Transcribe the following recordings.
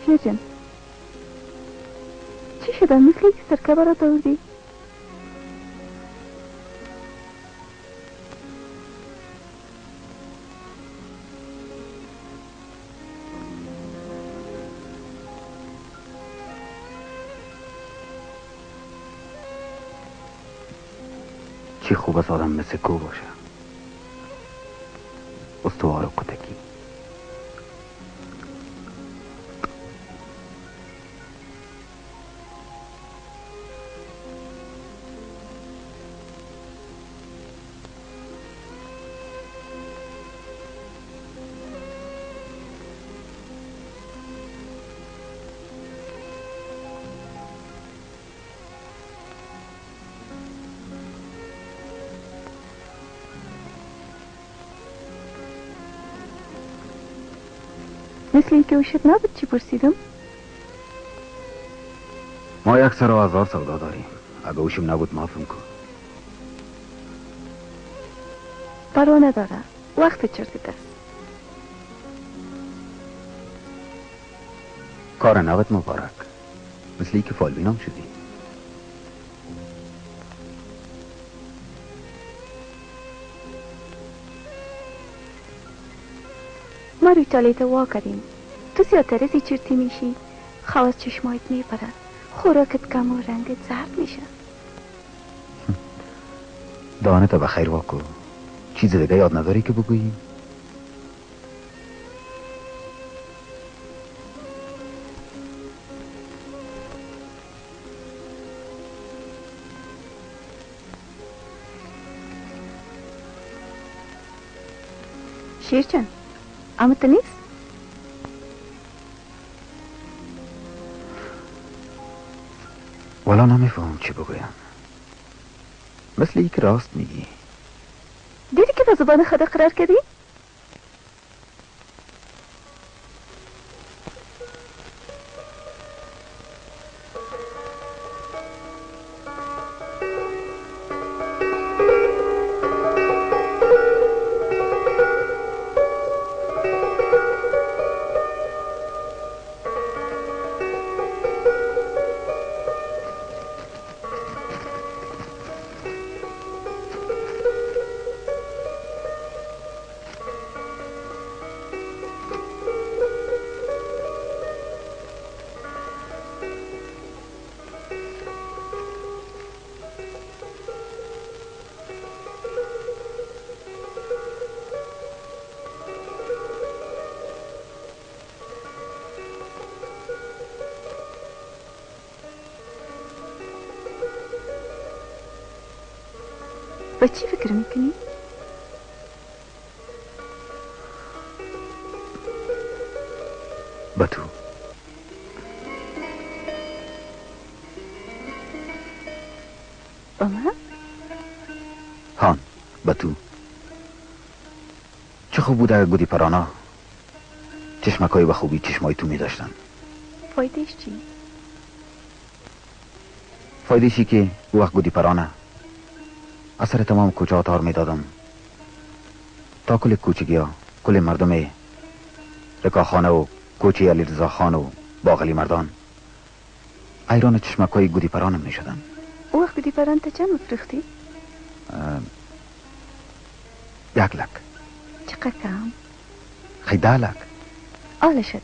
شیر جان، چی شده؟ مثل که سرکه برات آوردی؟ چی خوب است آدم مثل کو باشه، استوار و کتکی. مثل اینکه اوشت نبود. چی پرسیدم؟ ما یک سر و هزار سودا داریم. اگه اوشم نبود معافم کن. پروا نداره، وقت چرتت است. کار نوت مبارک. مثل اینکه فالبینام شدی. ما روی تالیت وا کردیم. تو زیادتر از چرتی میشی، خواست چشمایت میپره، خوراکت کم و رنگت زرد میشه. دهانت به خیر واکو. چیز دیگه یاد نداری که بگویی؟ شیر جان، اما تو نیست؟ والا نمیفهم چی بگویم. مثل یک راست میگی. دیدی که به زبان خود اقرار کردی؟ با چی فکر میکنی؟ با تو. با من؟ هان، با تو. چه خوب بود اگه گودی پرانا چشمکای به خوبی چشمای تو میداشتن. فایدهش چی؟ فایدهشی که او وقت گودی پرانه اثر تمام کوچه ها تار میدادم تا کل کوچگی ها، کل مردم رکاخانه و کوچه علی رضا خان و باغلی مردان ایران چشمک های گودی پرانم می شدن. او وقت گودی پران تا چند مفروختی؟ 1 لک. چقدر کم؟ خی 10 لک. آله شد،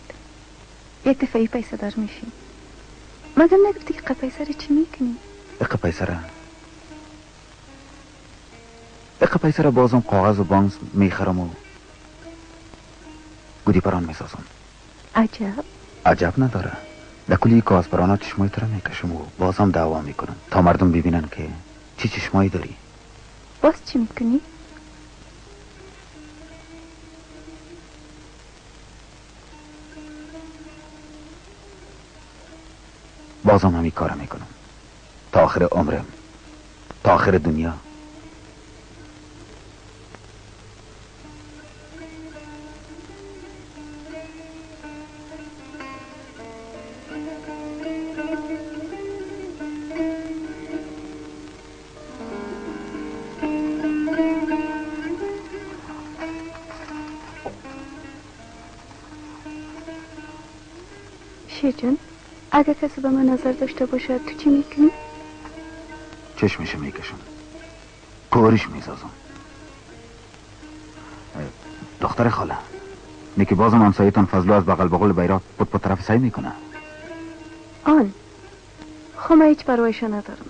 یک دفعه پیسه دار میشی. مگر نگفتی که پیسه رو چی میکنی؟ اقا پیسه را، اقا پیسه را بازم کاغذ و بانک میخرم و گودی پران میسازم. عجب. عجب نداره. در کلی کاغذ پرانا چشمای تو را میکشم و بازم دعوا میکنم تا مردم ببینن که چی چشمایی داری. باز چی میکنی؟ بازم همین کارا میکنم تا آخر عمرم، تا آخر دنیا. شیر جان، اگه کسی به من نظر داشته باشه تو چی میکنی؟ چشمشو میکشم، کورش میسازم. دختر خاله نیکی بازم همسایتان فضلو از بغل بغل بیرا پت پت طرف سعی میکنه. آن خب من هیچ پروایشو ندارم.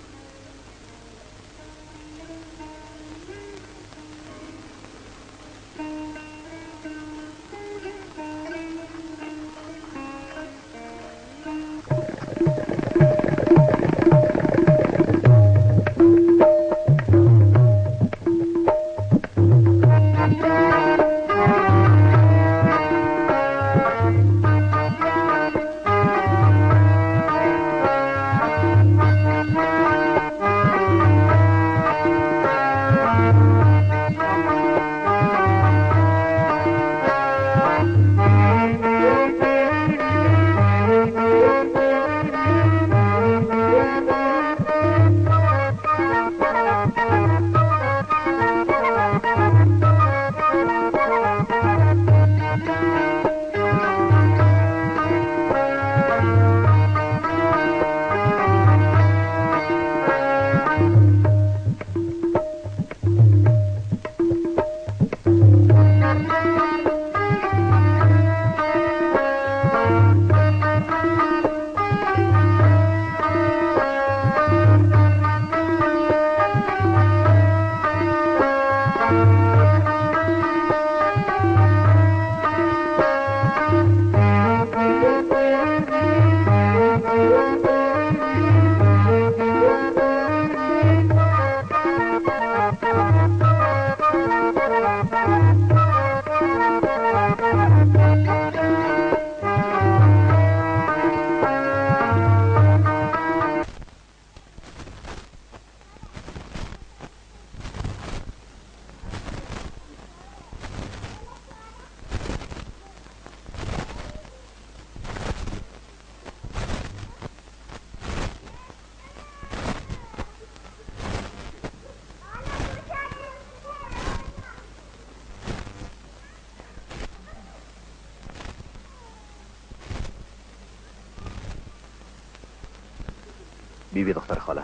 بیبی دختر خاله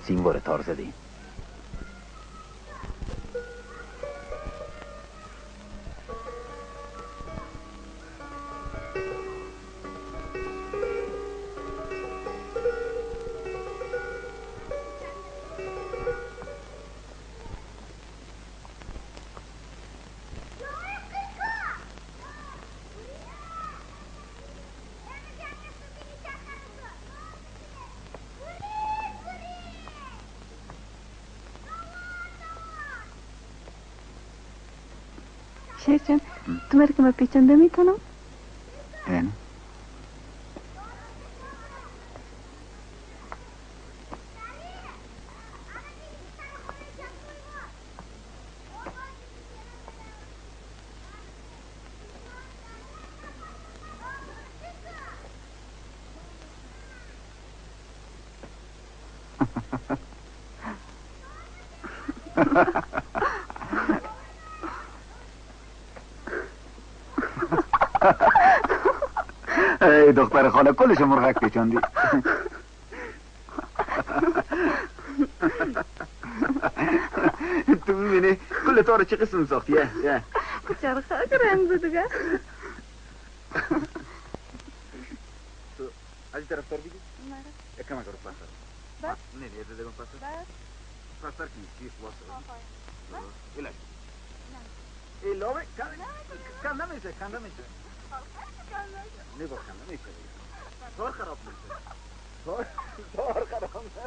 سیم باره تار زدی. شیر جان، تو مرا که من پیچانده میتونم؟ نه. ای دختر خاله کلش مرغک پیچاندی. تو میبینی کل تاره چه قسم ساختی؟ چرخه رنگ بود دیگه. تو از این طرف تار بگی؟ یکم اگر پاسر. نه نه دیگه پاسر. پاسر کی چی واسه؟ ایلاش. ای لوه کم نمیشه کم نمیشه. نه با کم نمیشه. تار خراب میشه. تار خراب میشه.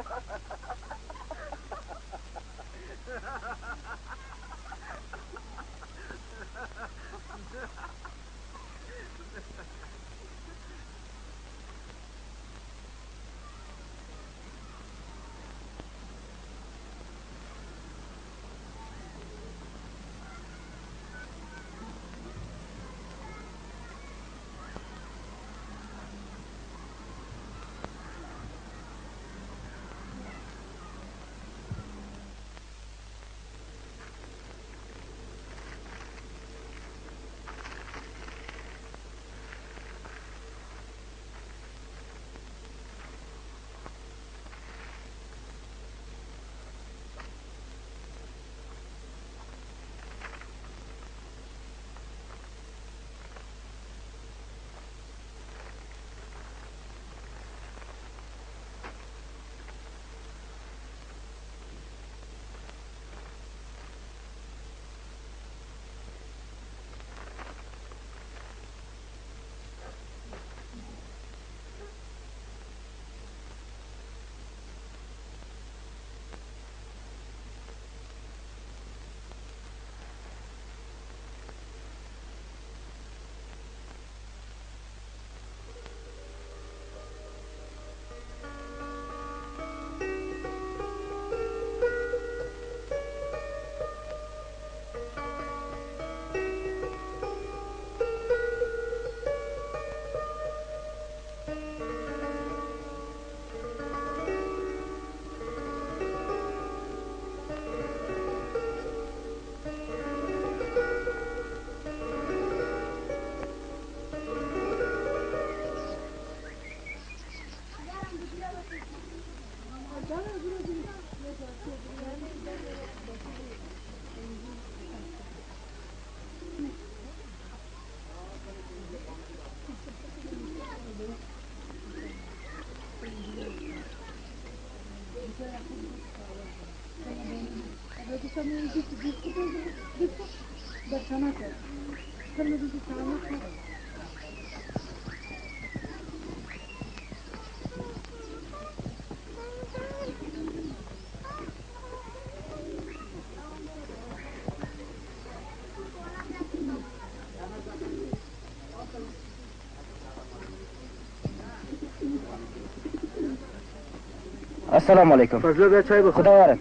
السلام علیکم. فضلو بیا چای بخور. خدا یارت.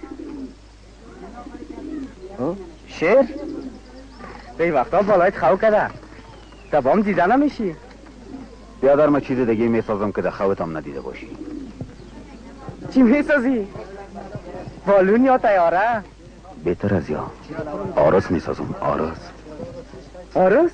شیر؟ به وقتا بالایت خو کرده. دوام دیده نمیشی. بیادر ما چیز دیگه میسازم که در خوت هم ندیده باشی. چی میسازی؟ بالون یا تیاره؟ بهتر از یا آرس میسازم. آرس. آرس؟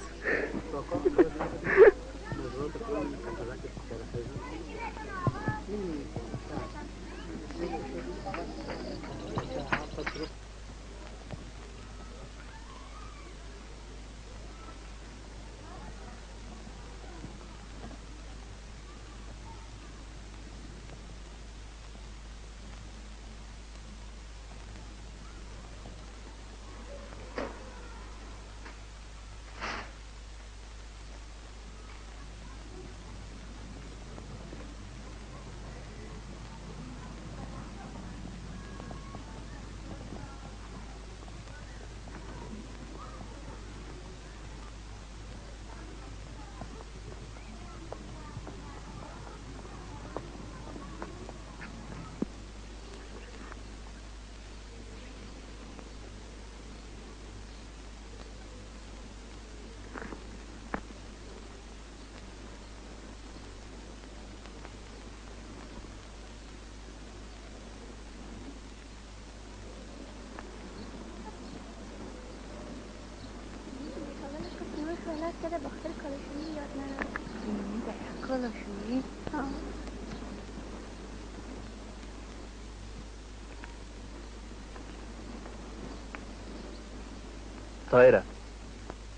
طاهره.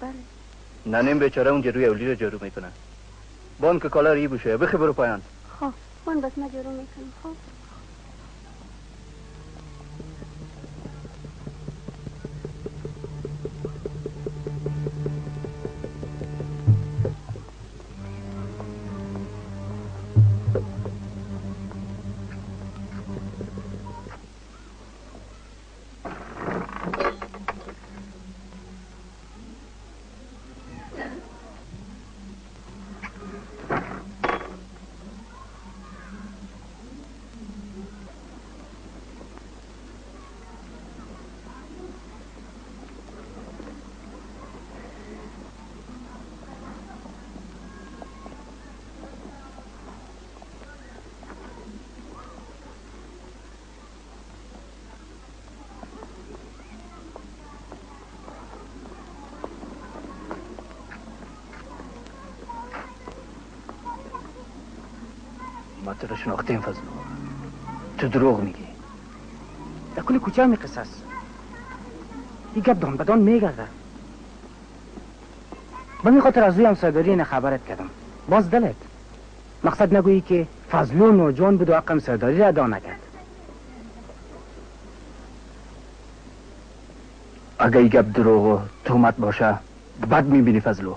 بله. ننیم بیچاره اون جروی اولی رو جارو میکنه. بانک کالا ری بوشه بخی برو پایان. خب من بس ما جارو میکنم. خب ما تو رو شناختیم فضلو، تو دروغ میگی. در کل کوچه همی قصه است. این گپ دان بدان میگرده. به می خاطر از روی همسایه‌داری اینه خبرت کردم. باز دلت مقصد نگویی که فضلو نوجوان بود و حق همسایه‌داری را ادا نکرد. اگه این گپ دروغ و تهمت باشه بد میبینی فضلو.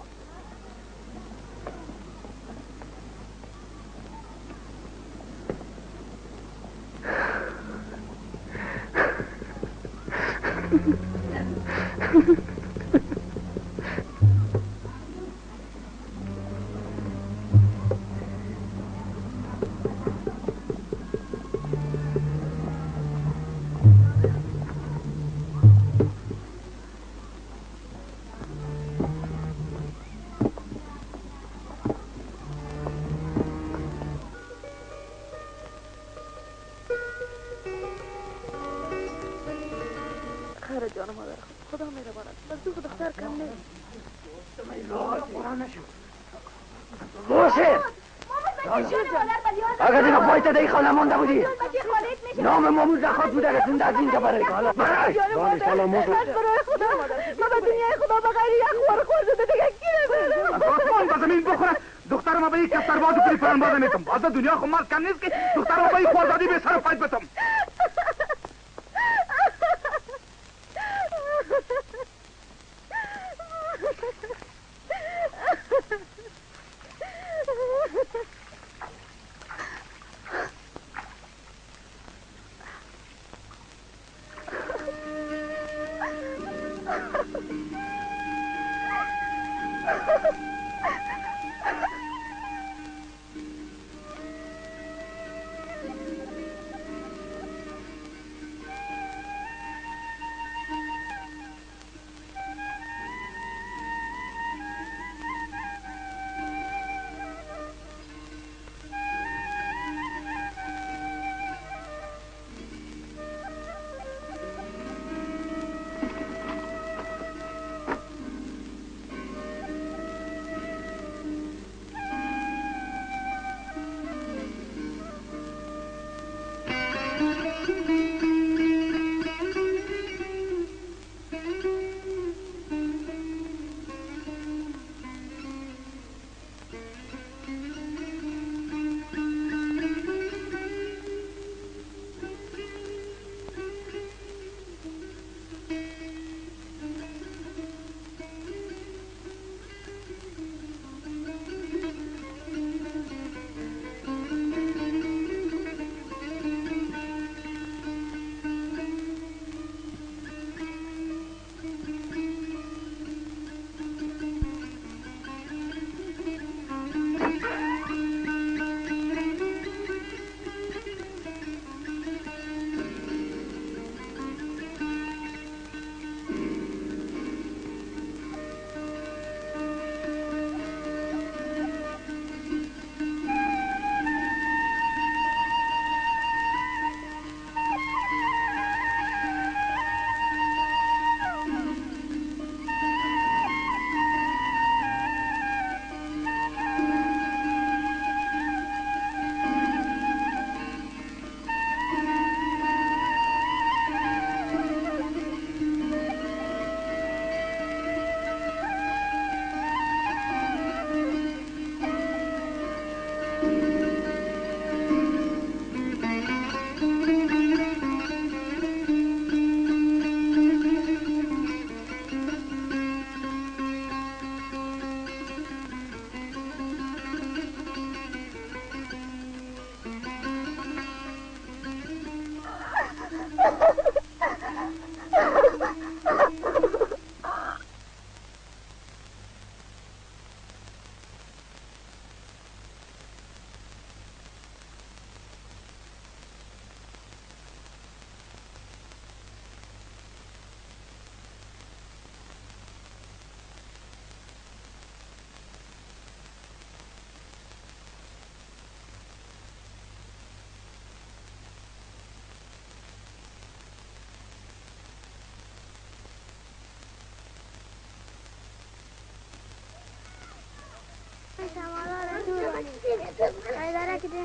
دنیا خو مرد کم نیست که دختر ما به این خواردادی به سر پایت بتم.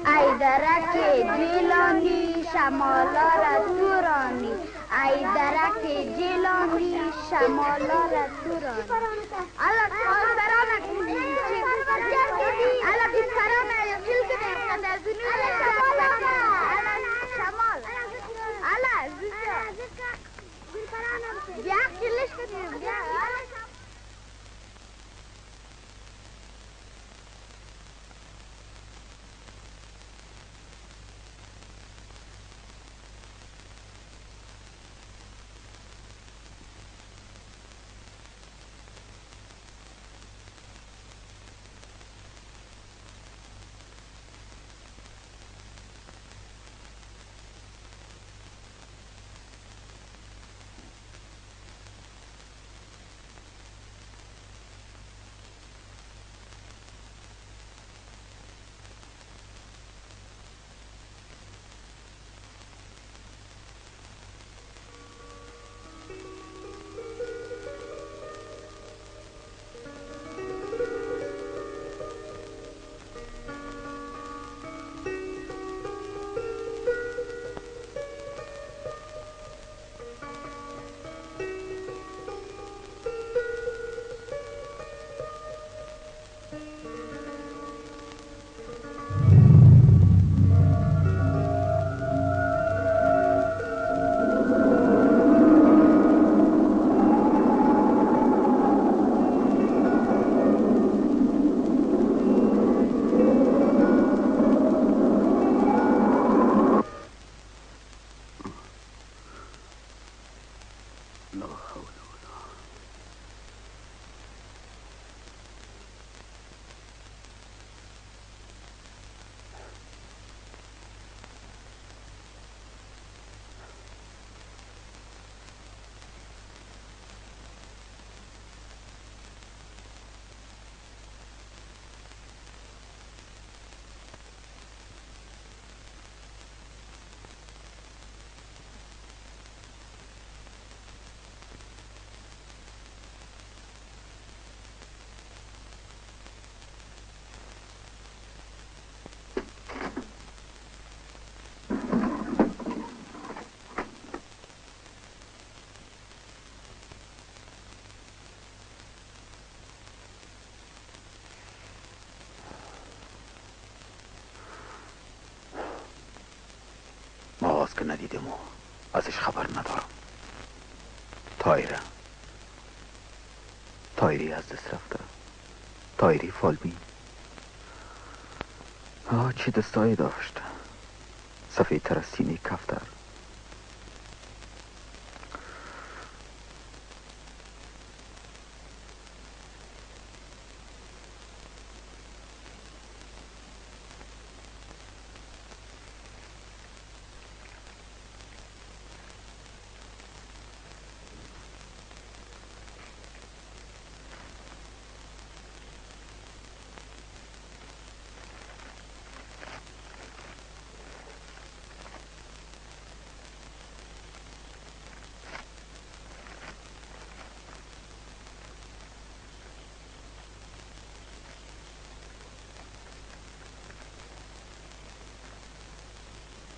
ای درک جیلانی شمالا را تورانی، ای درک جیلانی شمالا را تورانی. ماست که ندیدم و ازش خبر ندارم. طایره، طایری از دست رفته، طایری فالبین. آه چه دستایی داشت، سفیدتر از سینه کفتر.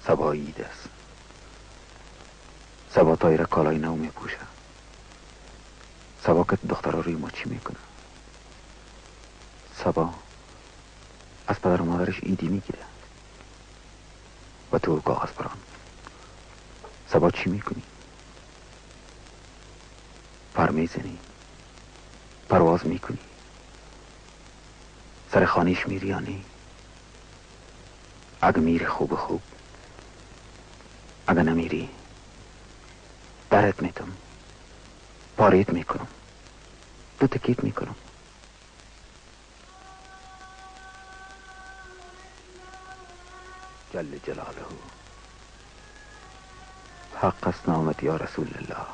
سبا عید است. سبا طایره کالای نو میپوشه. سبا که دخترها روی ما چی میکنه. سبا از پدر و مادرش عیدی میگیره و تو کاغذ بران. سبا چی میکنی؟ پر میزنی، پرواز میکنی، سر خانیش میری یا نی؟ اگه میری خوب خوب، اگه نمیری درت میتم، پاریت میکنم، دو تکیت میکنم. جل جلاله، حق است نامت یا رسول الله.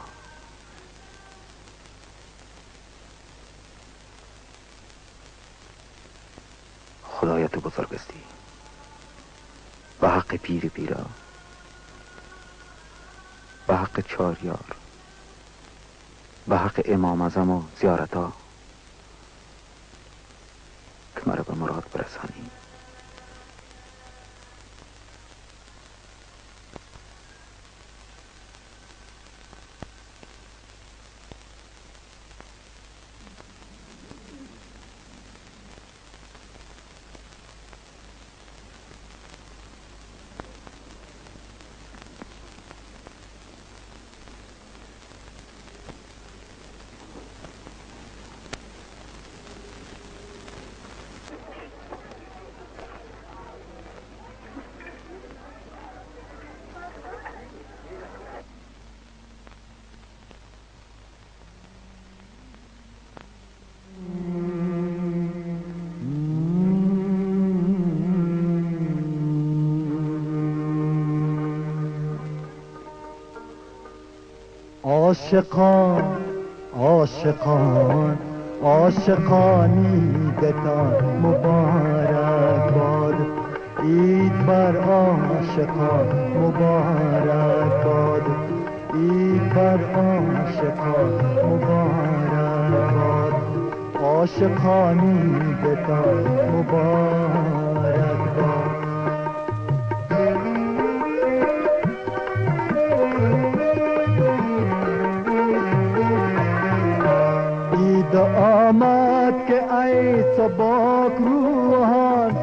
خدایا تو بزرگ استی، به حق پیر پیرا، به حق چار یار، به حق امام اعظم و زیارتا که مرا به مراد برسانی. عاشقان عاشقان عاشقان عیدتان مبارک باد. عید بر عاشقان مبارک باد. عید بر عاشقان مبارک باد. عاشقان عیدتان مبارک باد. عید آمد که ای سبک روحان،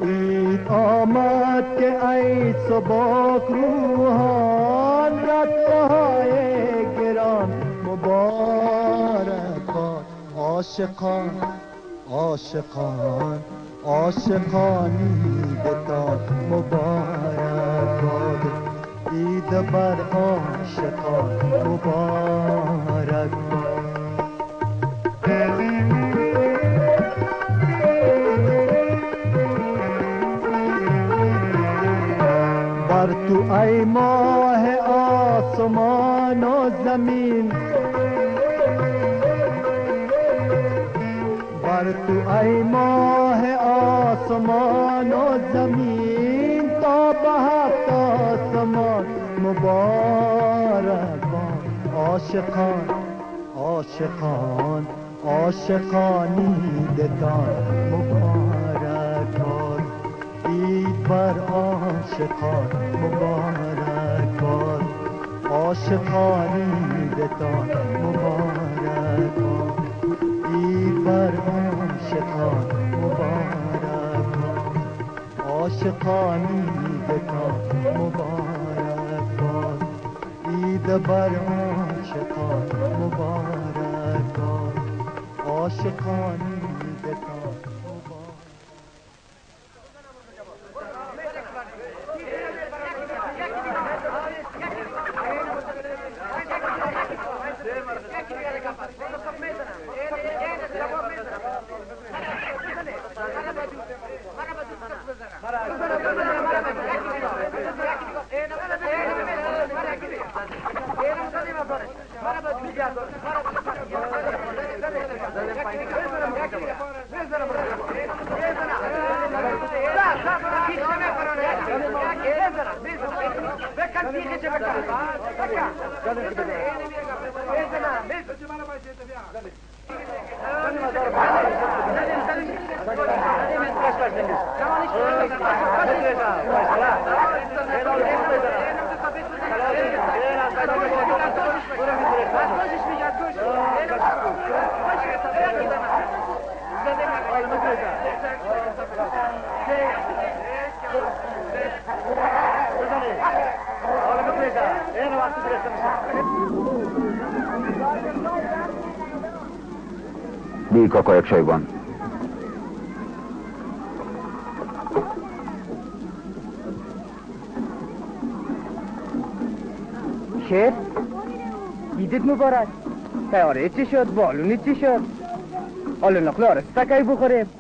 عید آمد که ای سبک روحان، رتلهای گران مبارک باد. عاشقان عاشقان عاشقان عیدتان مبارک باد. عید بر عاشقان مبارک باد. بر تو ای ماه آسمان و زمین، بر تو ای ماه آسمان و زمین، تا به هفت آسمان مبارک باد. عاشقان عاشقان عاشقان عیدتان مبارک باد. عید بر عاشقان مبارک باد. عاشقان عیدتان مبارک باد. عید بر عاشقان مبارک باد. عاشقان عیدتان مبارک باد. عید بر عاشقان مبارک باد. عاشقان عیدتان مبارک. بی کاکا یک شایبان. شیر عیدت مبارک. تیاره چی شد؟ بالونی چی شد؟ آلو نقل آرسته کی بخوریم؟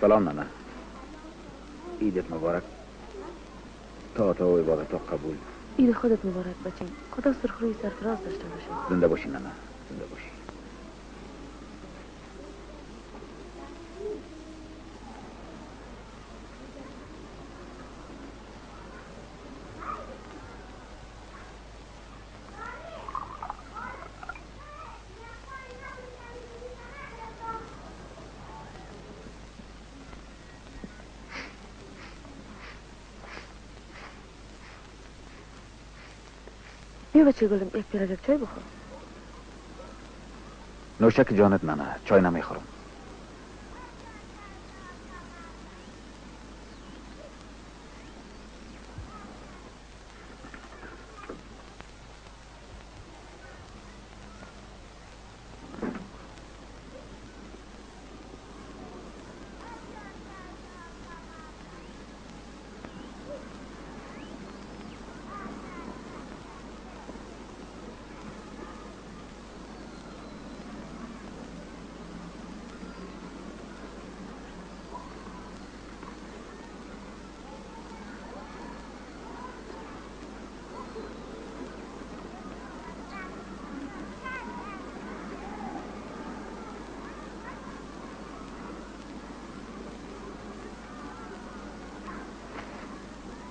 سلام نانا، عیدت مبارک. طاعت و عبادت قبول. عید خودت مبارک بچیم. خدا سرخروی سرفراز داشته باشه. زنده باشی نانا، زنده باشی. بیا بچه گلم، یک پیاله چای بخور. نوشک جانت نانه، چای نمیخورم.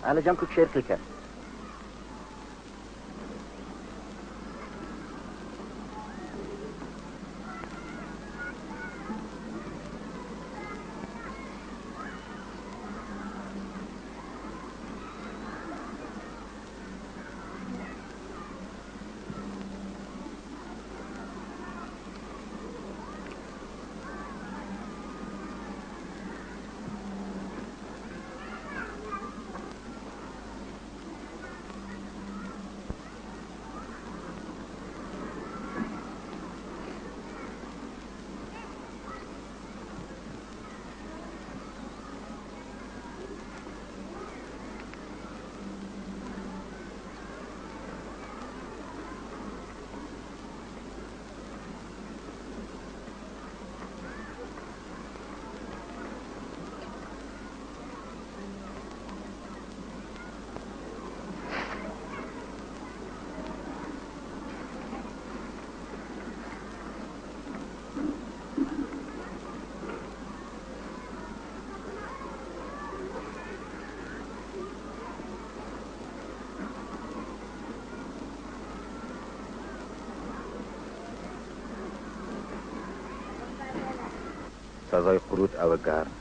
اهل جمع کو شیر کلکه. سزای قروت او گرم.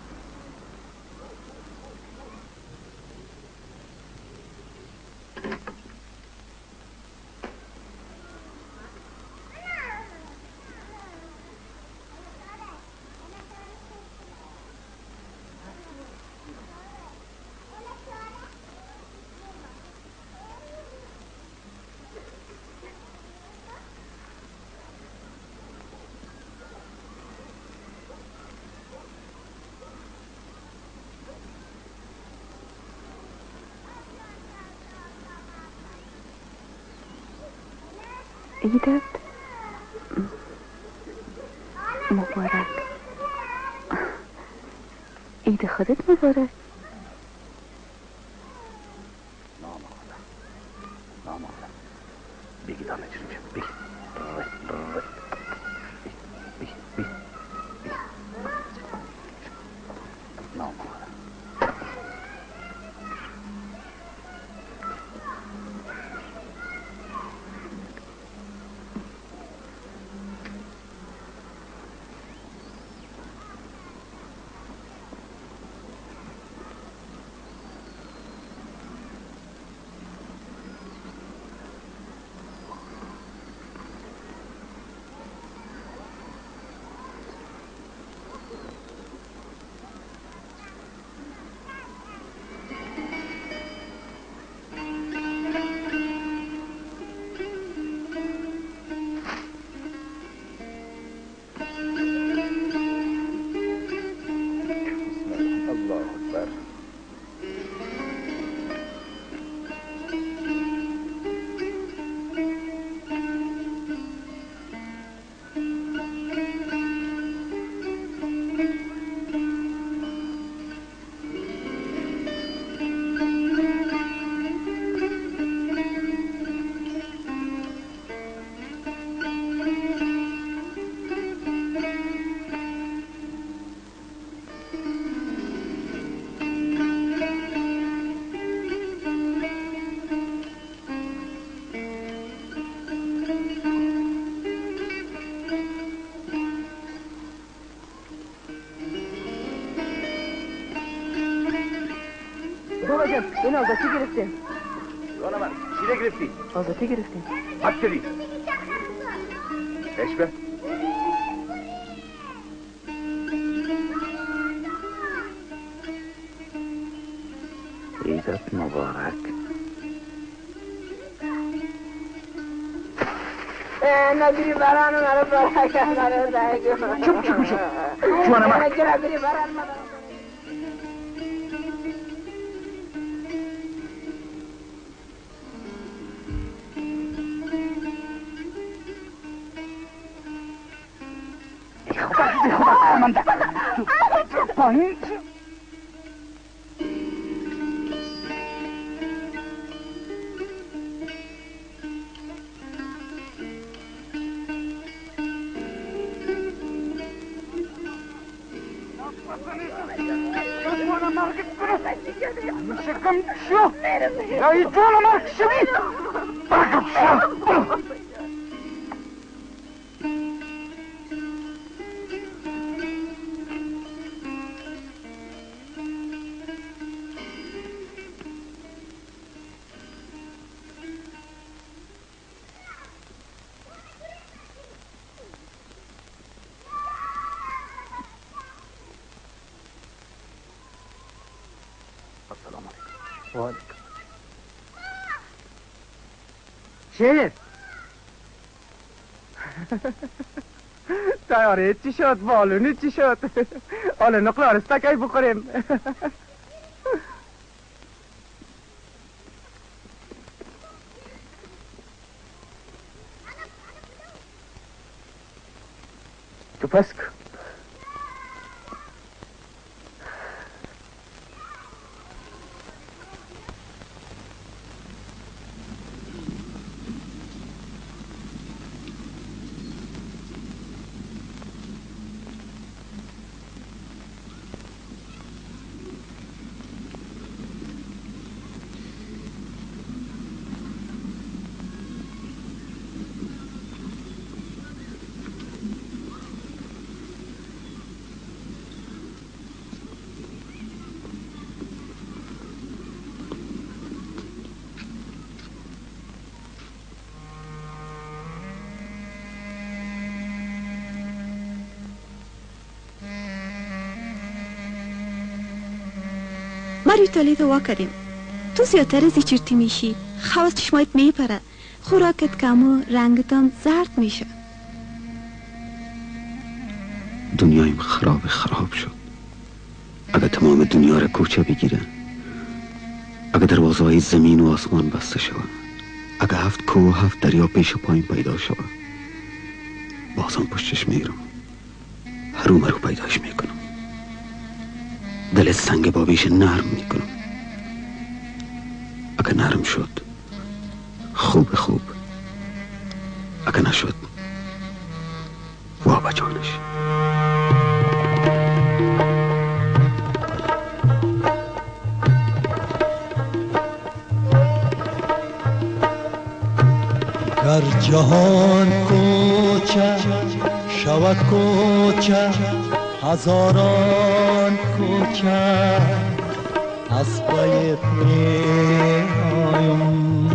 عیدت مبارک. عید خودت مبارک. نام خدا، نام خدا. بگی دانه چرا بگی. بگی بگی بگی. نام خدا. این آزادی گرفتیم. جان من چی گرفتی؟ آزادی گرفتیم. حد کردی؟ اش به عیدت مبارک. نگیری بران مرا برک مرا برک. چوب چوب چوب. جان من. نگیری بران مرا. پایین. السلام علیکم. و علیکم. شیر تیاره چی شد؟ بالونی چی شد؟ حالا نقل آرسته کی بخوریم؟ تو پس کو ما روی دعا کردیم. تو زیادتر از چرتی میشی، خواست چشمایت میپره، خوراکت کم و رنگتم زرد میشه. دنیایم خراب خراب شد. اگه تمام دنیا را کوچه بگیره، اگه دروازه های زمین و آسمان بسته شود، اگه هفت کوه و هفت دریا پیش پایین پیدا شود، بازم پشتش میرم، هرو مرو پیداش میکنم، دل سنگ بابیش نرم میکنم. اگه نرم شد خوب خوب، اگه نشد وا جانش. گر جهان کوچه شود کوچه، هزاران کوچه از پایت می آیم،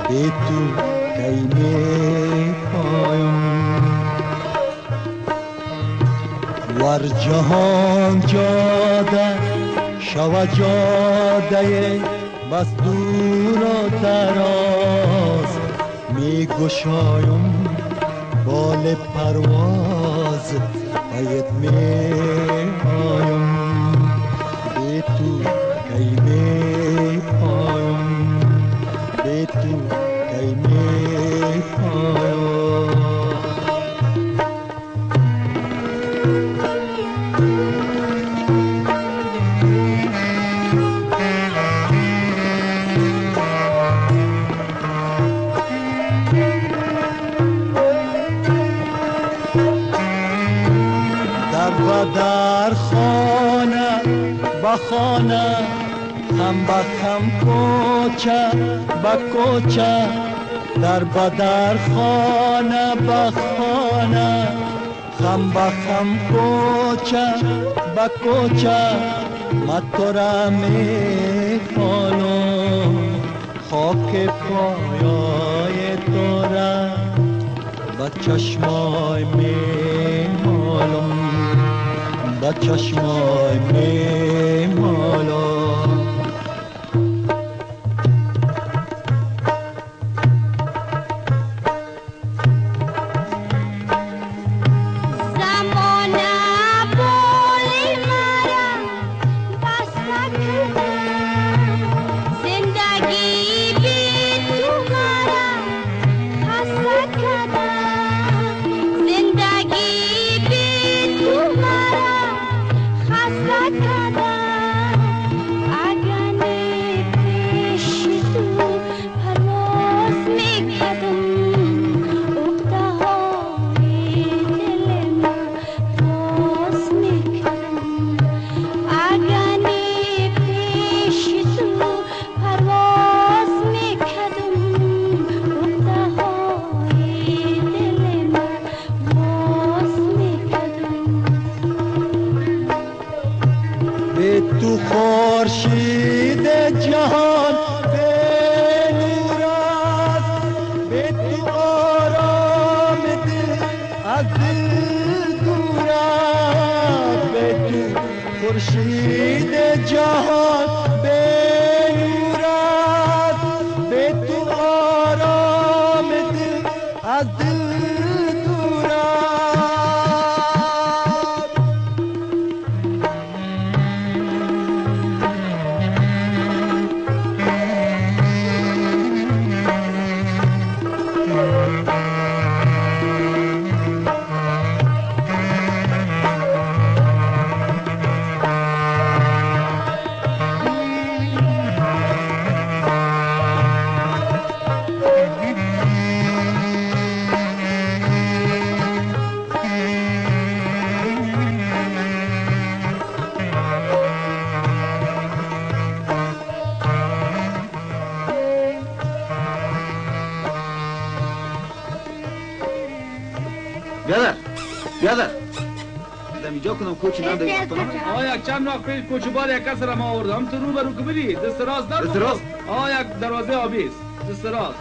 بی تو کی می پایم. ور جهان جاده شود جاده بس دور و دراز، می گشایم بال پرواز پایت می آیم، بی تو کی می پایم، بی تو کی می پایم. در خانه به خانه، خم به خم کوچه به کوچه، در به در خانه به خانه، خم به خم کوچه به کوچه، من تو را می خانم، خاک پایای تو را به چشمای می مالم، به چشمای می مالم. زندگی بی تو مرا خسته. به تو خورشید جهان به نور است، به تو آرام دل از دل دور است، به تو خورشید جهان به نور است، به تو آرام دل از دل دور است. بیادر دم اینجا کنم کوچ نده. آ یک چند وقت پیش کوچ بار یک کس را ما آوردم تو رو برو که بری دست راست در دست راست. آ یک دروازه آبی است دست راست.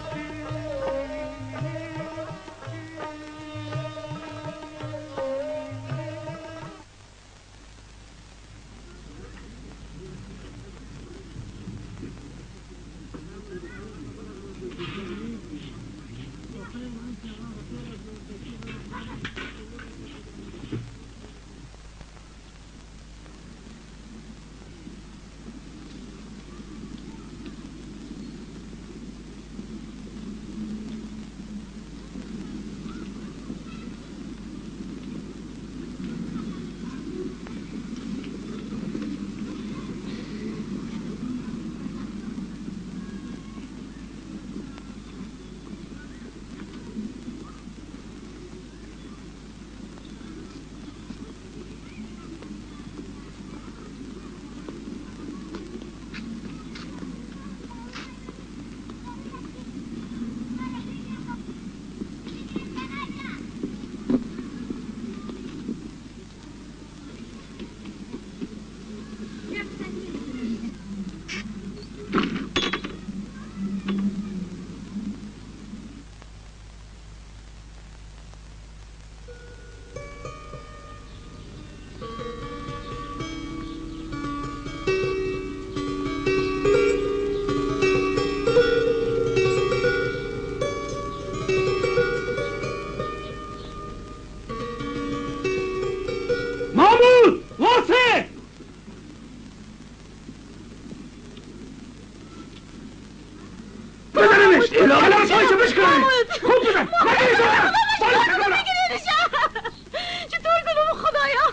چطور کنم خدایا؟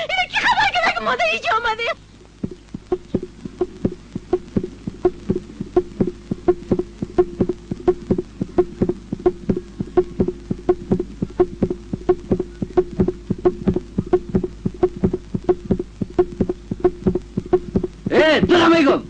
اینو کی خبر کرده که ما در اینجا آمدیم؟ ای تو میگم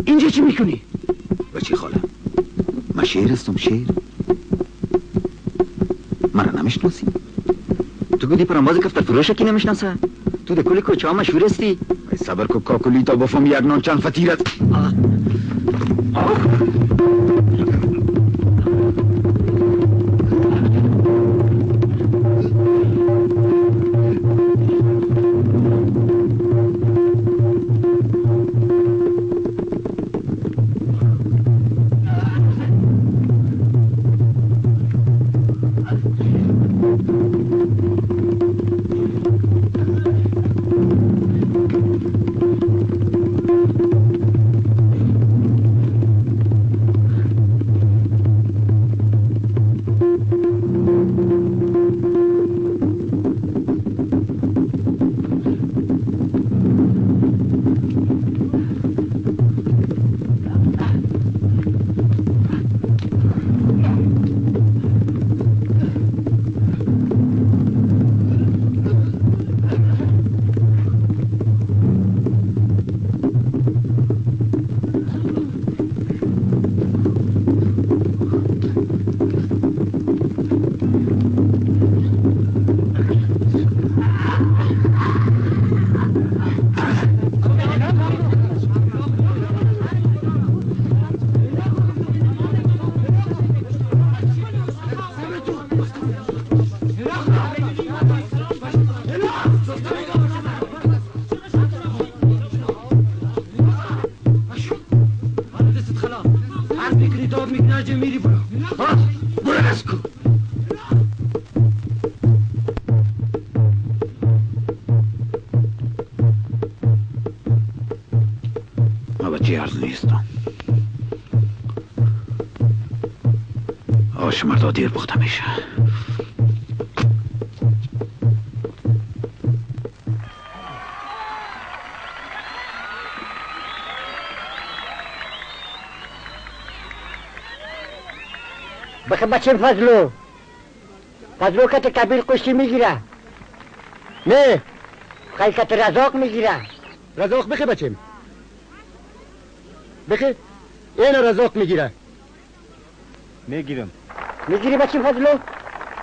اینجا چی میکنی؟ بچه خاله من شیر هستم، شیر. مرا نمیشناسی؟ تو گودی پرانباز کفتر فروش کی نمیشناسه؟ تو در کل کوچه ها مشهور هستی. ای صبر کو کاکولی تا بفهم یک نان چند فتیرت. تار میکنی میری برو. برو از کو. ما بچه عرض نیستم. آش مردا دیر پخته میشه. بخه بچه فضلو فضلو کت کبیر کشتی میگیره. نه خیلی کت رزاق میگیره. رزاق بخه بچیم بخه این رزاق میگیره. میگیرم. میگیری بچیم فضلو؟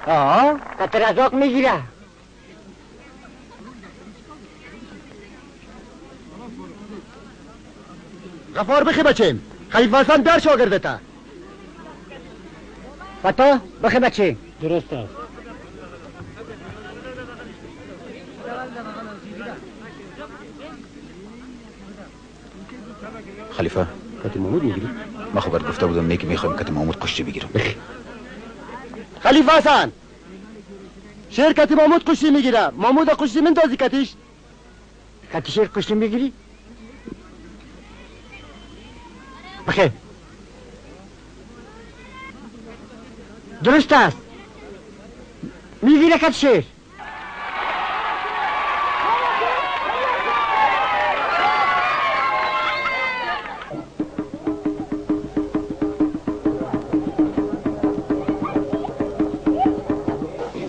آه کت رزاق میگیره. غفار بخه بچیم خلیفه حسن در شاگردته. فتا بخه بچه. درست است. خلیفه کتی محمود میگیری؟ ما خب گفته بودم نه که میخوایم کتی محمود کشتی بگیرم. بخی خلیفه حسن شیر کتی محمود کشتی میگیره. محمود کشتی مندازی کتیش. کتی شیر کشتی میگیری؟ بخی درست است. میگیره کت شیر.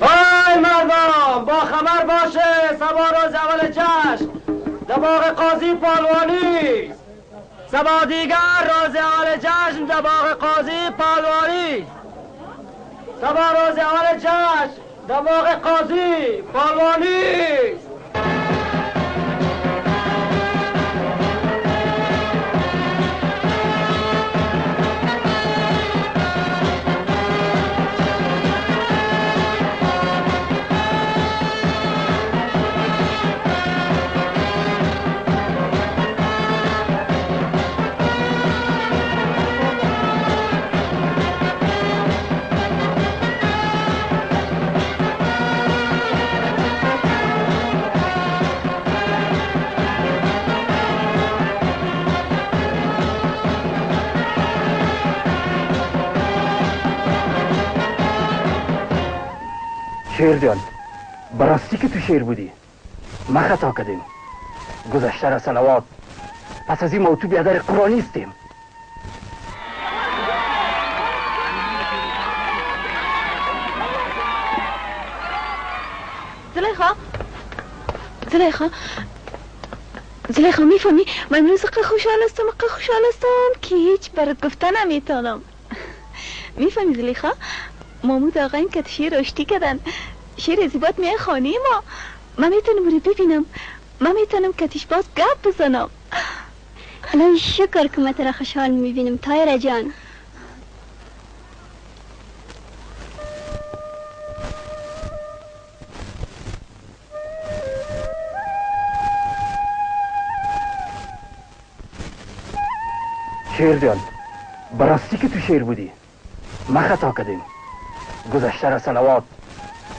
ای مردم با خبر باشه سبا روز اول جشن در باغ قاضی پالوانی. سبا دیگر روز اول جشن در باغ قاضی پالوانی. سبا روز اول جشن در باغ قاضی پالوانی. شیر جان براستی که تو شیر بودی. ما خطا کردیم. گذشته را صلوات. پس از این ما تو بیادر قرآنیستیم. زلیخا زلیخا زلیخا میفهمی من امروز قه خوشحال هستم، قه خوشحال هستم که هیچ برات گفته نمیتونم. میفهمی زلیخا محمود آقا این که شیر آشتی کردن. شیر زیبات میای خانه ما. من میتونم رو ببینم. من میتونم کتیش باز گپ بزنم. الهی شکر که من ترا خوشحال میبینم طاهره جان. شیر جان براستی که تو شیر بودی. ما خطا کردیم. گذشته را صلوات.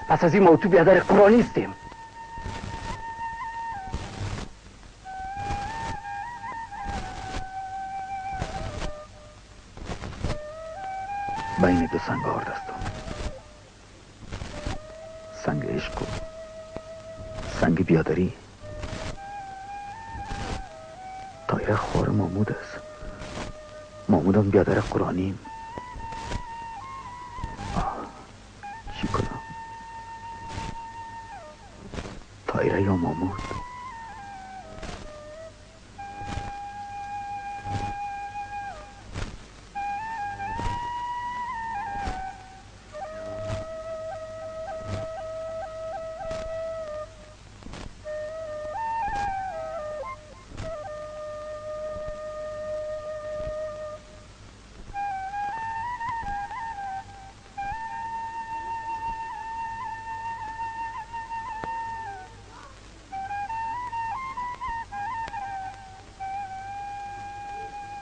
پس از این ما تو بیادر قرآنیستیم. بین دو سنگ آرد هستم. سنگ عشق و سنگ بیادری. طایره خوار محمود است. محمودم بیادر قرآنیم. چی کنم؟ طایره یا محمود؟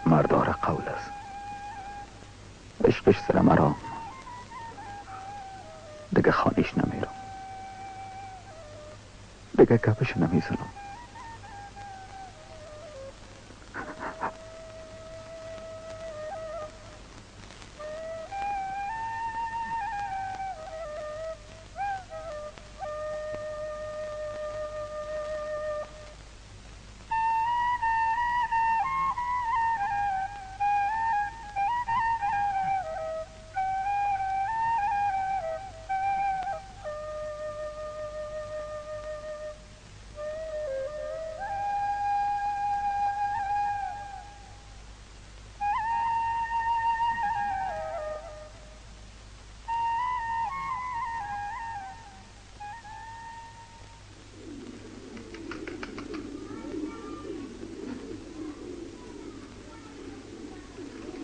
مردار قول است. عشقش سر مرا دیگه خانیش نمیرم، دیگه گپش نمیزنم.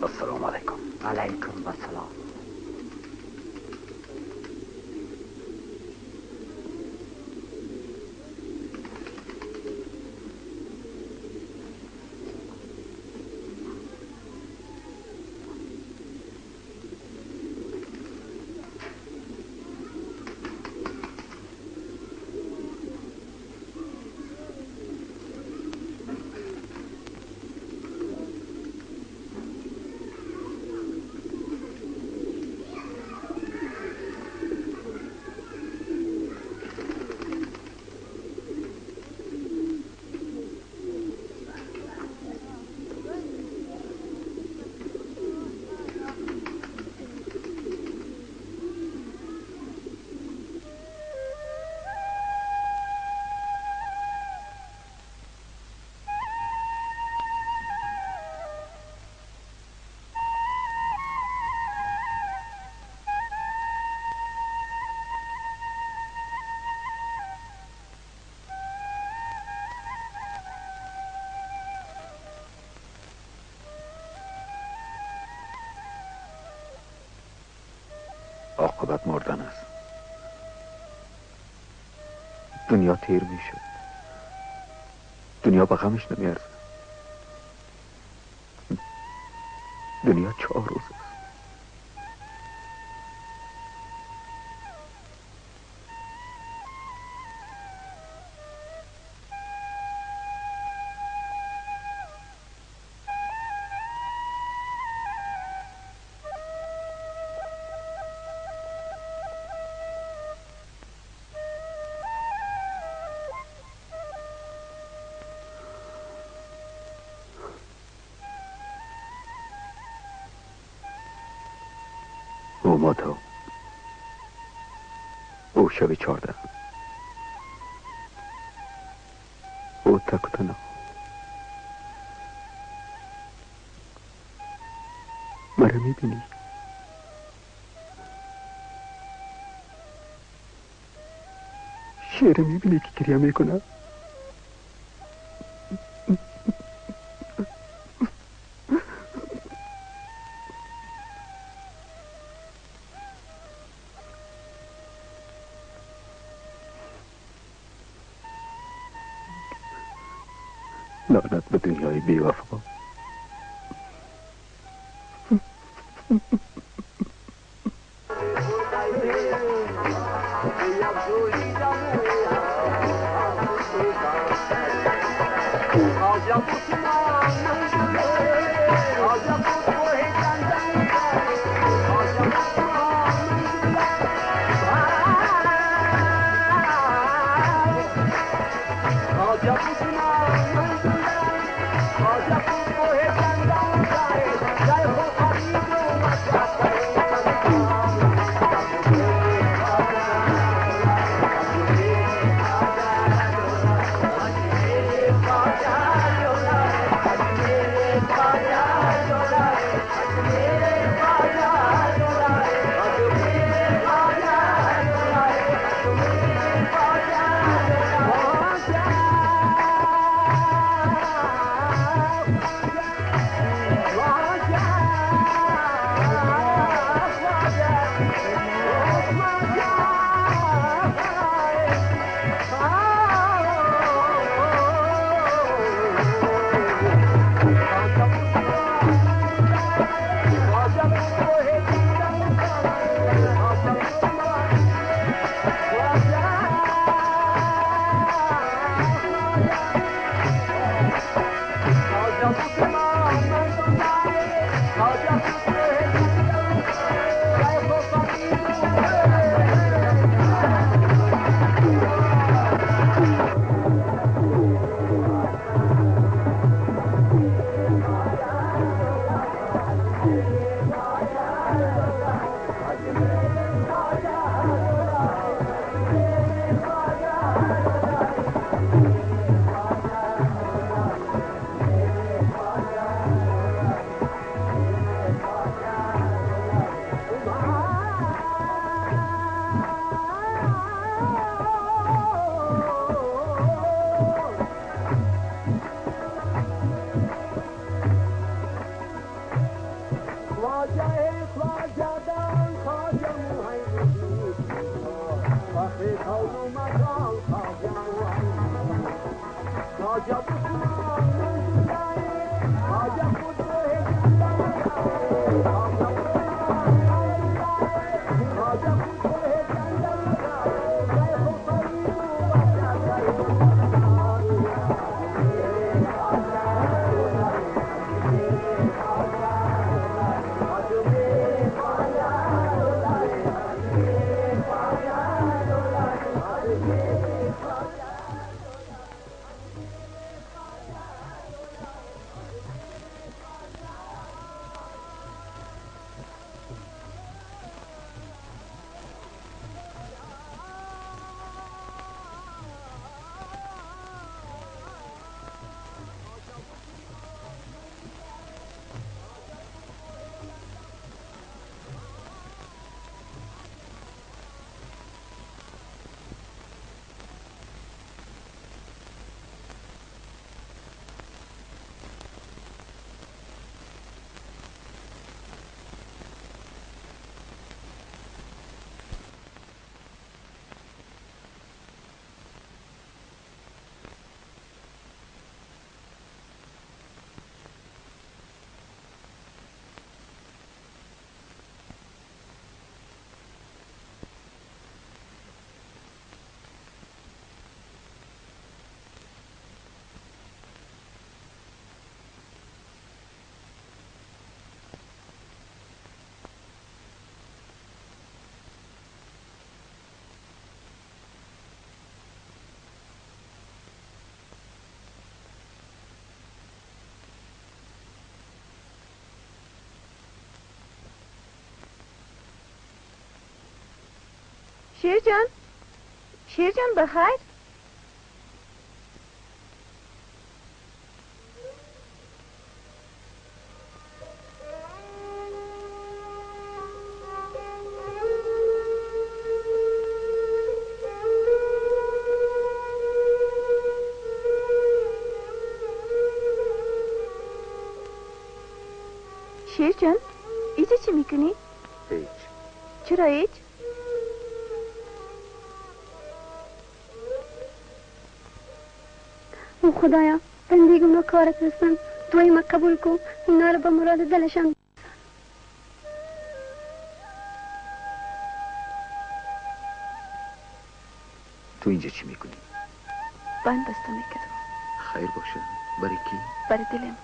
السلام علیکم. علیکم السلام. عاقبت مردن است. دنیا تیر میشه، دنیا به غمش نمیارزه. دنیا 4 روز است. او ماتا، او شب 14، او تک و تنها مرا میبینی؟ شعر میبینی که گریه میکنم؟ لعنت به دنیای بی وفا. Oh, شیر جان، شیر جان بخیر. شیر جان، ایجا چی میکنی؟ هیچ. چرا هیچ؟ او خدایا، بندگی ما کارت هستم، دوی ما قبول کو، اونا رو به مراد دلشان. تو اینجا چی میکنی؟ بند بسته میکردم. خیر باشه. برای کی؟ برای دلم.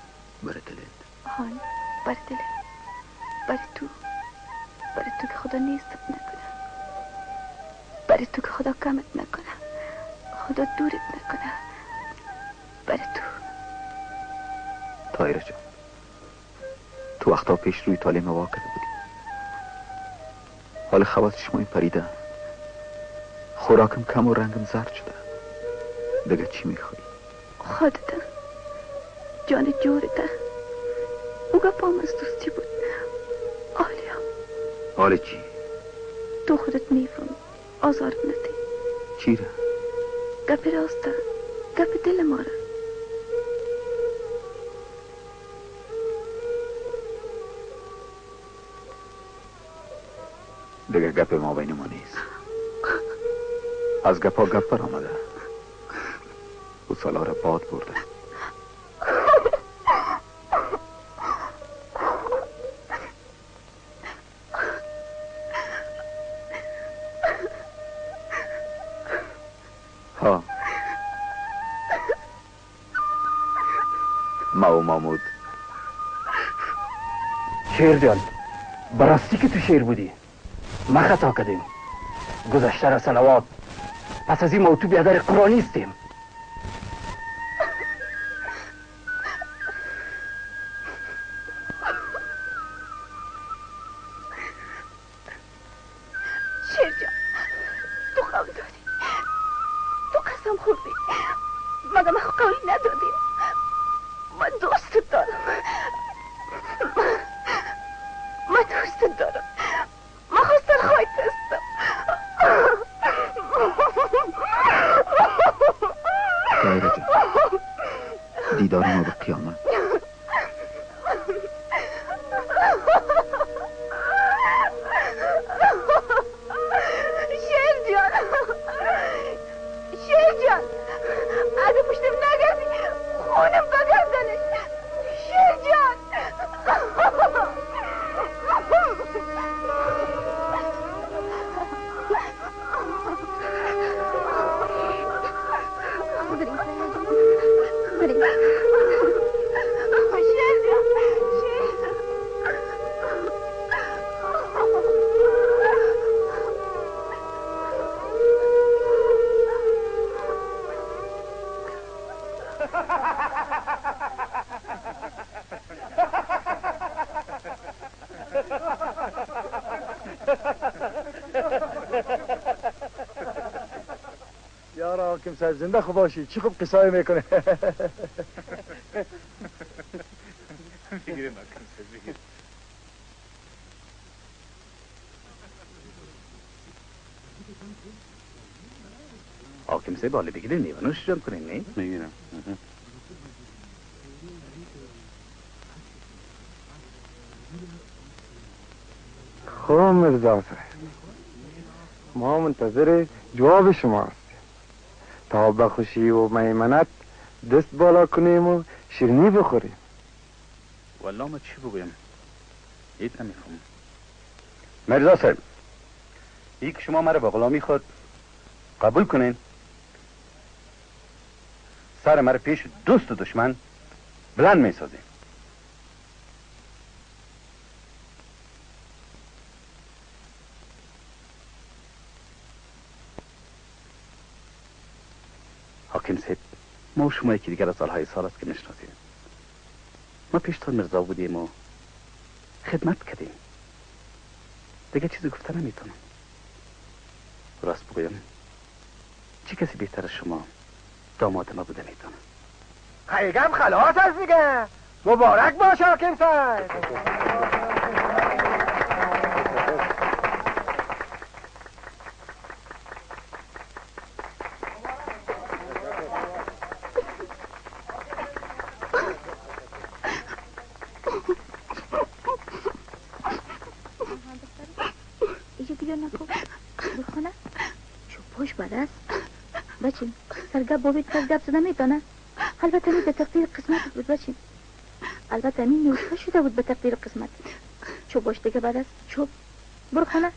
برای دلت؟ هان، برای دلم، برای تو، برای تو که خدا نیستت نکنه، برای تو که خدا کمت نکنه، خدا دورت نکنه، برای تو. طاهره جان، تو وقتا پیش روی طالع وا کرده بودی، حال خواص چشمای پریده، خوراکم کم و رنگم زرد شده، دیگه چی میخوای؟ خودت جان جورته، او گپام از دوستی بود. آلیا. حال چی؟ تو خودت میفهمی، آزارم ندی. چی را؟ گپ راسته، گپ دل ما را. دیگه گپ ما بین ما نیست. از گپا گپ بر آمده، او سالا را باد برده. ها، ما و مامود شیر جان، براستی که تو شیر بودی. ما خطا کردیم. گذشته را صلوات. پس از این ما تو بیادر قرآنی استیم. شیر جان، تو قول دادی، تو قسم خوردی، مگه من قول ندادیم؟ من دوستت دارم، من دوستت دارم، من خواستن خواهیت هستم. دایره جان، دیدار ما به قیامت. شیر جان، شیر جان، اگه پشتم نگردی خونم بگردنش. شیر جان. شیر جان، شیر. یارا حاکم صاحب زنده خوب باشی، چی خوب قصای میکنه. بگیریم حاکم صاحب، بگیریم. حاکم صاحب حالا بگیریم نیوانوش جان کنیم، نه؟ میگیرم. خب مرزا صاحب، ما منتظر جواب شما هستیم تا به خوشی و میمنت دست بالا کنیم و شیرینی بخوریم. والله ما چی بگویم، هیچ نمیفهمم. مرزا صاحب، یک شما مرا به غلامی خود قبول کنین، سر مرا پیش دوست و دشمن بلند میسازیم. حاکم صاحب، ما و شما یکی دیگر از سالهای سال است که میشناسیم. ما پیشتان مرزا بودیم و خدمت کردیم. دیگه چیزی گفته نمیتونم. راست بگویم، چه کسی بهتر از شما داماد ما بوده میتونه؟ خیگم خلاص است دیگه. مبارک باش حاکم صاحب. بچیم سرگب بابید کس گپ زده میتونه. البته می به تقدیر قسمت بود بچیم. البته می نوشته شده بود به تقدیر قسمت. چوب باش دیگه بعد از چوب برو خانه.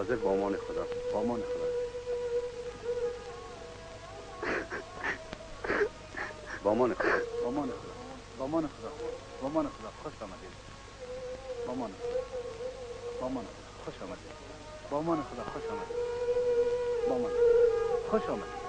حاضر با امان خدا. با امان خدا. با امان خدا. با امان خدا. با امان خدا. با امان خدا. خوش آمدید. با امان خدا. با امان خدا. خوش آمدید. با امان خدا. خوش آمدید. با امان خدا. خوش آمدید.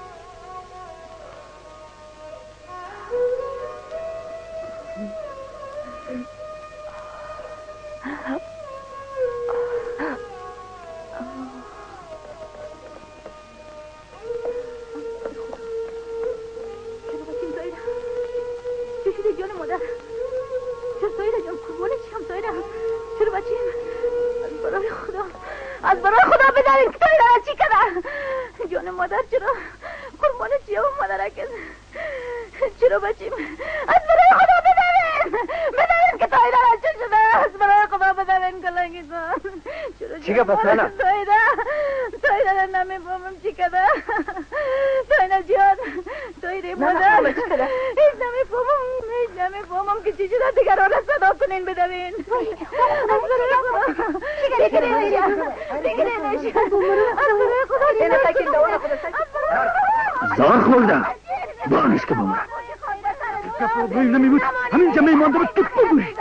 زار خوردم بانش که بمرد کف آبروی نمی بود همینجا میمانده بود که ببوری.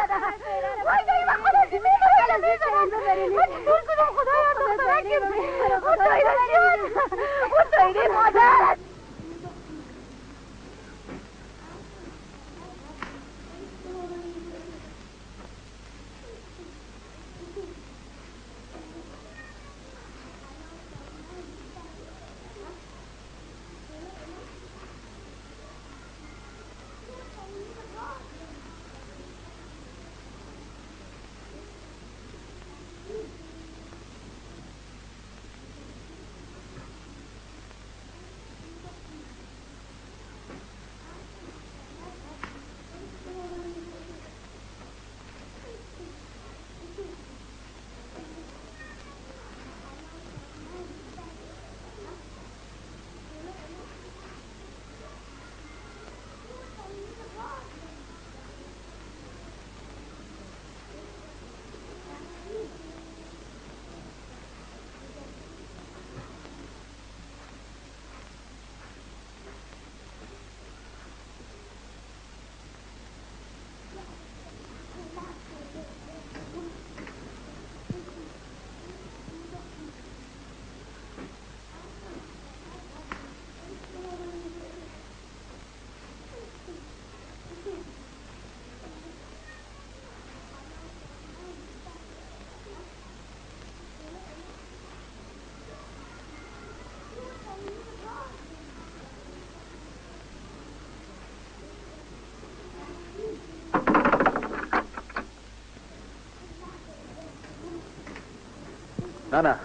نه نه،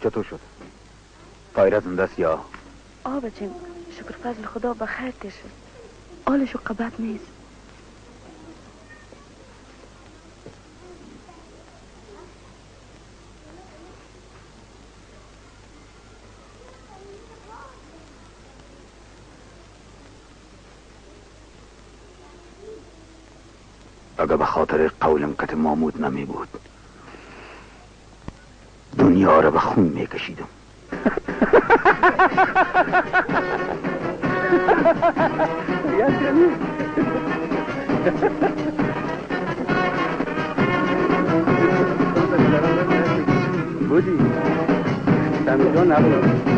چطور شد؟ طایره زنده است یا؟ آه بچیم، شکر فضل خدا بخیر تیر شد. حالش قبط نیست. اگه به خاطر قولم کت مامود نمی بود دنیا را به خون می کشیدم. بودی سمی جان نبود.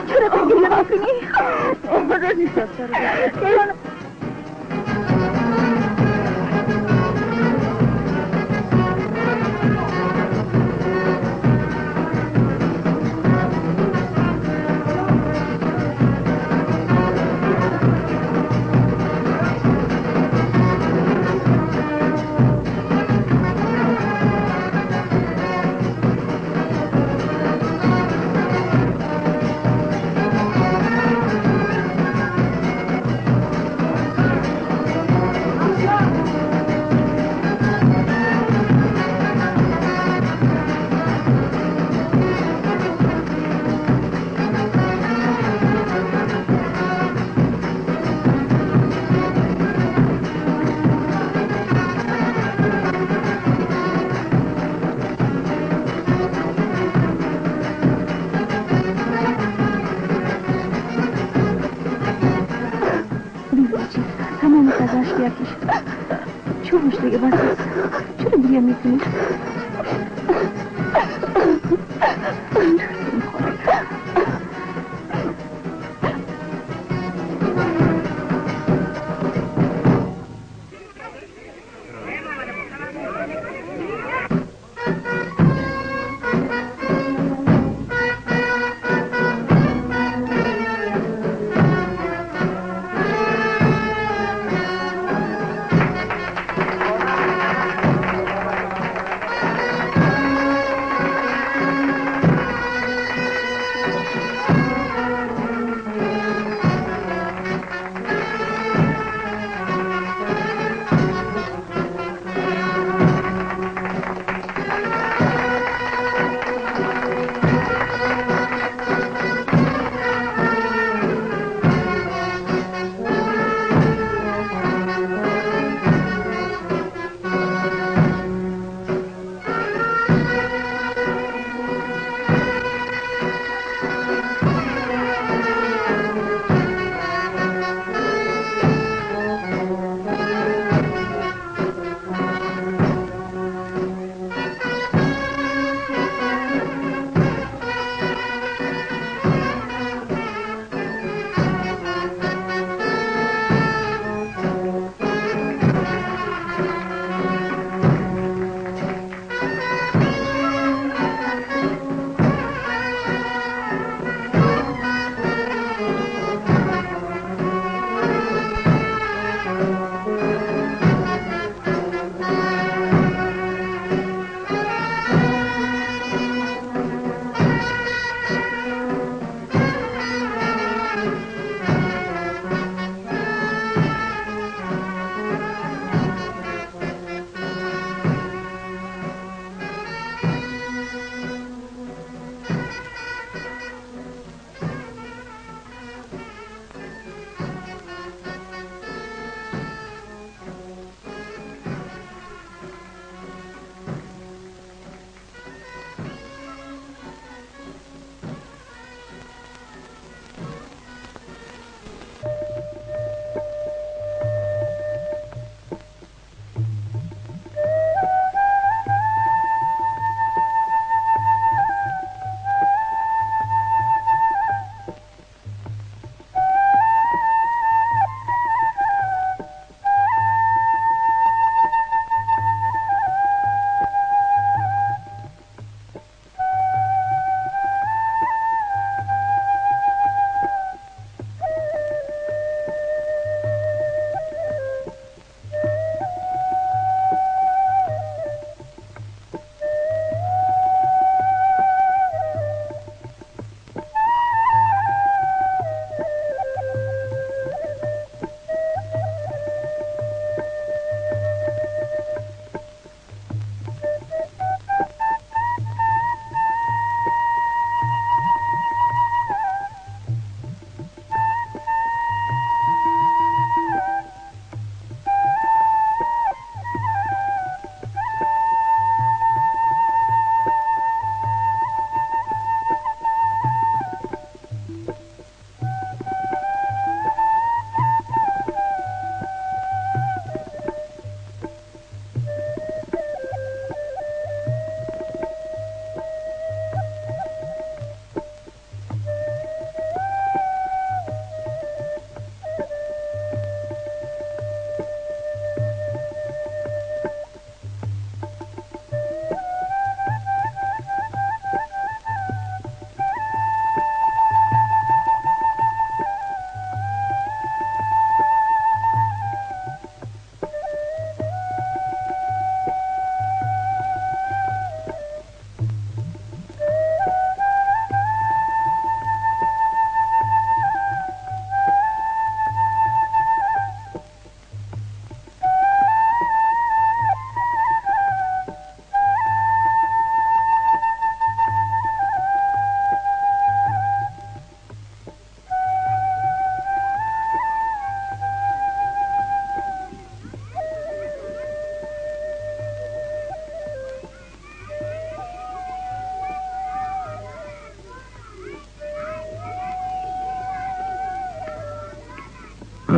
چرا گریه میکنی؟ دیگه بس است. چرا گریه میکنی؟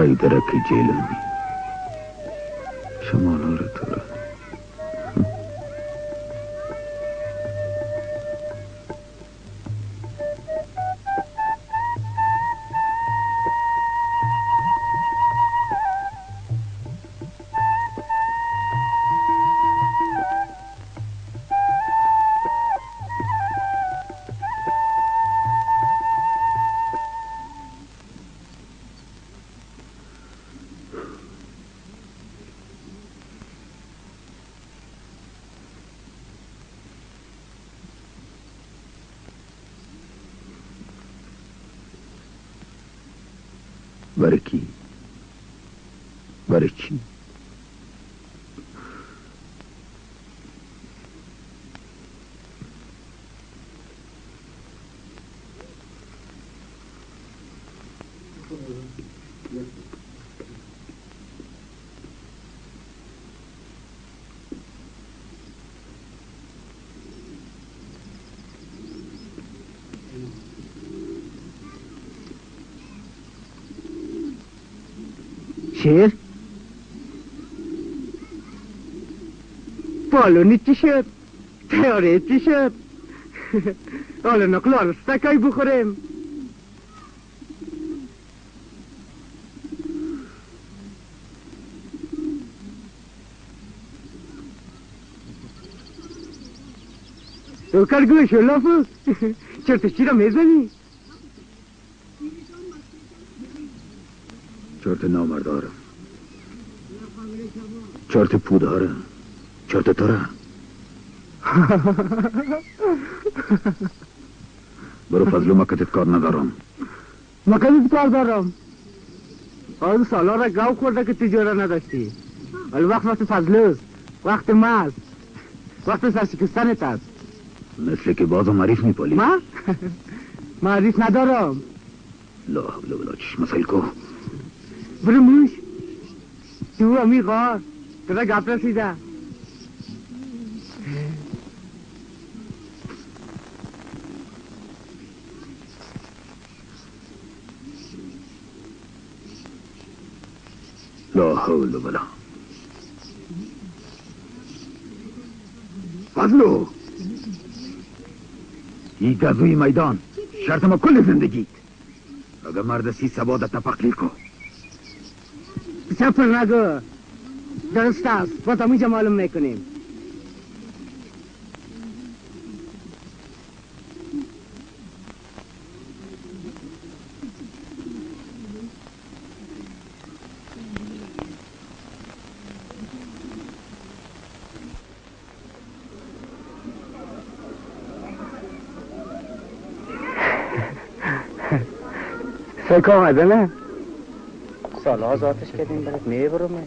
ای درک جیلانی شمالا را تورانی. برای کی؟ برای چی؟ شیر پالونی چی شد؟ تیاره چی شد؟ حالا نقل آرستکای بخوریم. تو کرگوش لافو چرت چی را میزنی؟ چرت نامردارم، چرت پوداره، چرت تره. برو فضلو مکتت کار ندارم. مکتت کار دارم. آن سالا را گاو خورده که تجاره نداشتی. ولی وقت وقت فضلوست، وقت ماست، وقت سرشکستنت است. مثل که بازم عریف میپالی. ما؟ ما عریف ندارم. لا حول ولا چشم مسائل کو. برو موش تو امی غار ترا گپ رسیده. لا حول ولا فضلو. ای گزوی میدان شرط ما کل زندگیت. اگر مرد سی سبا در تپقلی کو. سفر نگو. درست است، باز همینجا معلوم میکنیم. سکه آمده نه؟ سالا آتش کردیم برات میبرمش.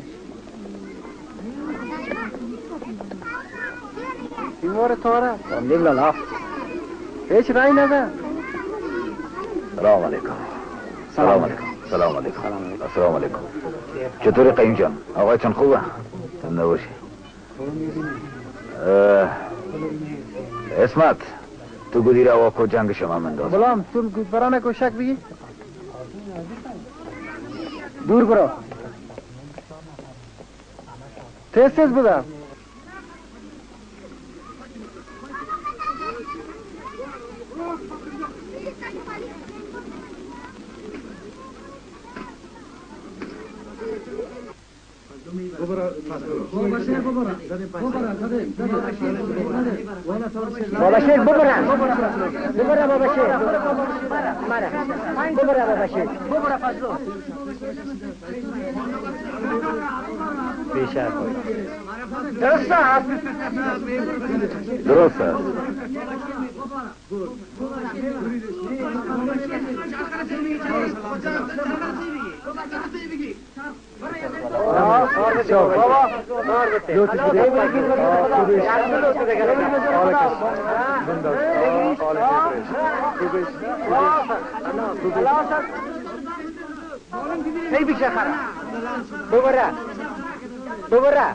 این بار تاره لالا هیچ رای نده. سلام علیکم. سلام علیکم. سلام علیکم. سلام علیکم. چطوری قیم جان؟ آقایتون خوبه؟ زنده باشی. اسمت تو گودی را واکو جنگ شما منداز. بلام تو برانه کو شک بگی؟ دور برو. تیز تیز بودم. بابا شیر ببره ببره بابا شیر ببره بابا شیر ببره فضلو بیشتر درست است درست است. ببره ببره.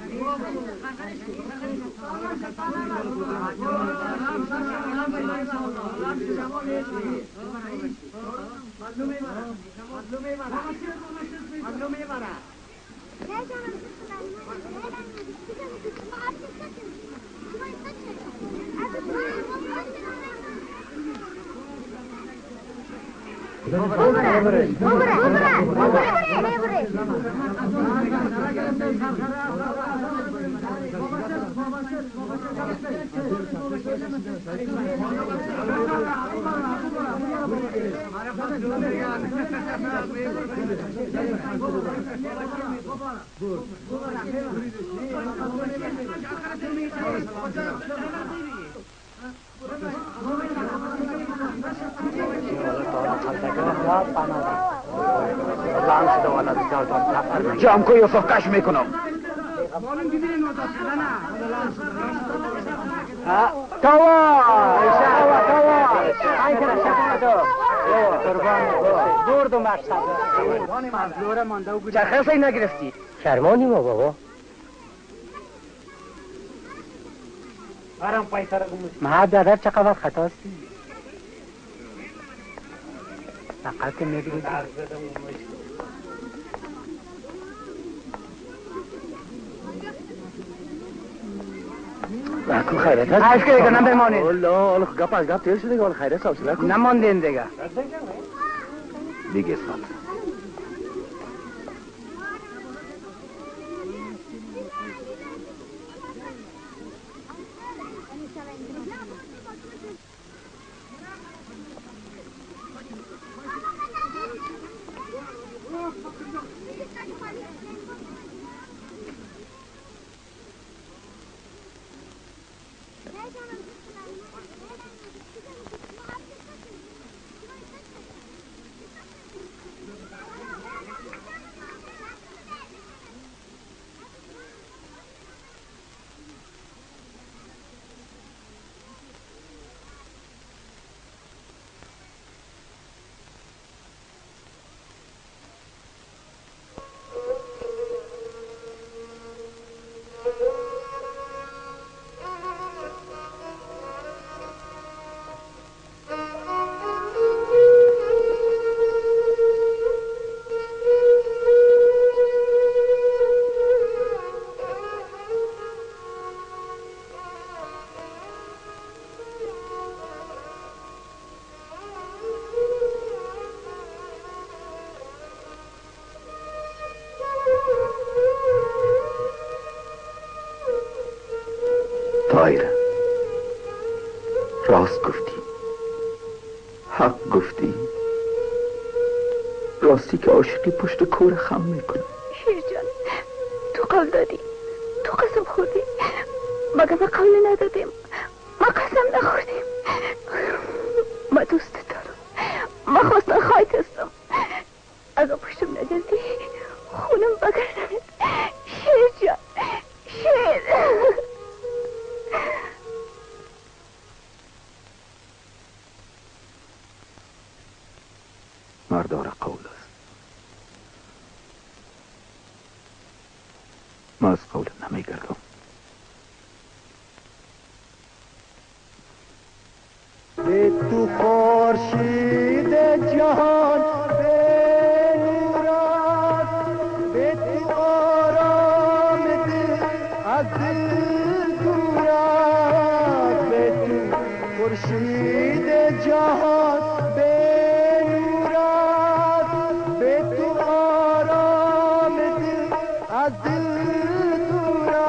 جامکو یوسف کش میکنم. چرخه نگرفتی؟ شرمانی ما بابا. ما برادر چقدر خطاستی؟ فقط که میگیری. کو خیرت هست؟ عشق دیگه نمیمانید. الله گپ از گپ تیر شده دیگه، خیرت حوصله کن. نماندین دیگه. دیگه اسمت. راست گفتی، حق گفتی، راستی که عاشقی پشت کور خم میکنه. شیر جان، تو قول دادی، تو قسم خوردی، مگه ما قول ندادیم؟ ما قسم نخوردیم. ما دوست دارم، ما خواستن خواهیت هستم. اگه پشتم نگردی خونم بگردنت. شیر جان، شیر. مردار قول است، ما از قول نمیگردم. به تو خورشید جهان به نور است، به تو آرام دل از دل دور است، به تو خورشید جهان به نور است، به تو آرام دل از دل دور است.